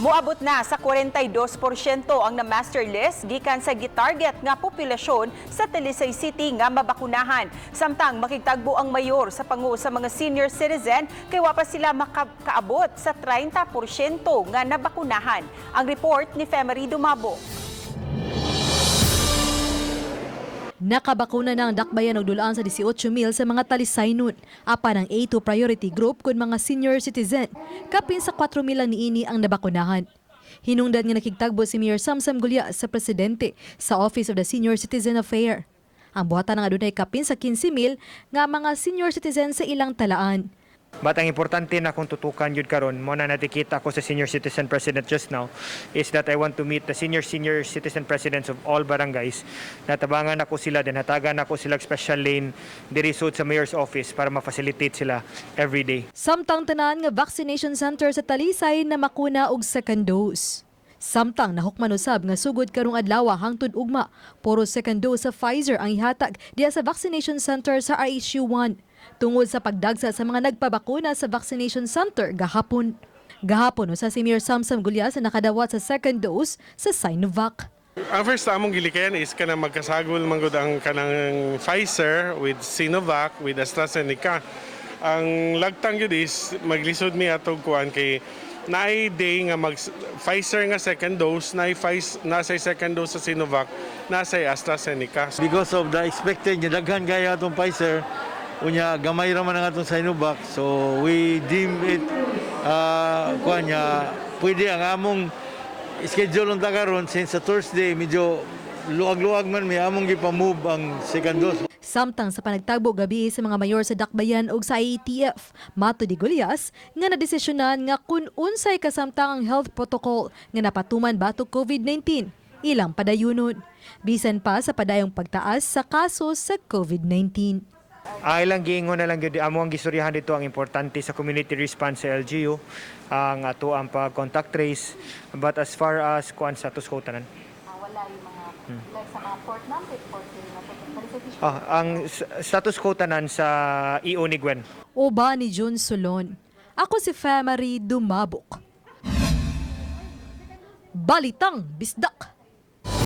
Moabot na sa 42% ang na-master list gikan sa gitarget nga populasyon sa Talisay City nga mabakunahan. Samtang makigtagbo ang mayor sa pangu sa mga senior citizen kay wa pa sila makaabot sa 30% nga nabakunahan. Ang report ni Femery Dumabo. Nakabakuna na ang Dakbayan og dulaan sa 18,000 sa mga Talisaynon. Apan ang A2 priority group kun mga senior citizen. Kapin sa 4,000 lang niini ang nabakunahan. Hinungdan nga nakigtagbo si Mayor Samsam Gulya sa presidente sa Office of the Senior Citizen Affair. Ang buhatan nga adunay kapin sa 15,000 nga mga senior citizen sa ilang talaan. But ang importante na kung tutukan yun karon mo na nakikita ko sa senior citizen president just now is that I want to meet the senior senior citizen presidents of all barangays. Natabangan ako sila, then hatagan ako sila og special lane diri sud sa mayor's office para ma-facilitate sila every day. Samtang tanan nga vaccination center sa Talisay na makuna og second dose. Samtang nahukman usab nga sugod karong adlaw hangtod ugma, puro second dose sa Pfizer ang ihatag diha sa vaccination center sa RHU 1 tungod sa pagdagsa sa mga nagpabakuna sa vaccination center gahapon. Gahapon usa si Mayor Samsam Gulya sa nakadawat sa second dose sa Sinovac. Ang first among gilikayan is kanang magkasagol man gud ang kanang Pfizer with Sinovac with AstraZeneca. Ang lagtang gyud is maglisod mi atog kuan kay naay day nga mag Pfizer nga second dose, naay Pfizer, nasa second dose sa Sinovac, nasa AstraZeneca. Because of the expected nga daghan kaya atong Pfizer, unya gamay ra man ang atong Sinovac, so we deem it kuan nga pwede ang among schedule unta karon since sa Thursday medyo luag-luag man mi, among gipa-move ang second dose. Samtang sa panagtagbo gabi sa mga mayor sa Dakbayan ug sa IATF, matud ni Gullas nga nadesisyonan nga kun unsay kasamtang ang health protocol nga napatuman batok COVID-19, ilang padayunon. Bisan pa sa padayong pagtaas sa kaso sa COVID-19. Ang ilang giingon na lang gyud, amo ang gistoryahan dito, ang importante sa community response sa LGU ang ato ang pag-contact trace, but as far as kuan, status quo tanan. Wala yung mga, like sa mga fourth number, fourth na. Ah, ang status quo tanan sa EO ni Gwen. Uban ni June Solon. Ako si Femery Dumabok. Balitang Bisdak.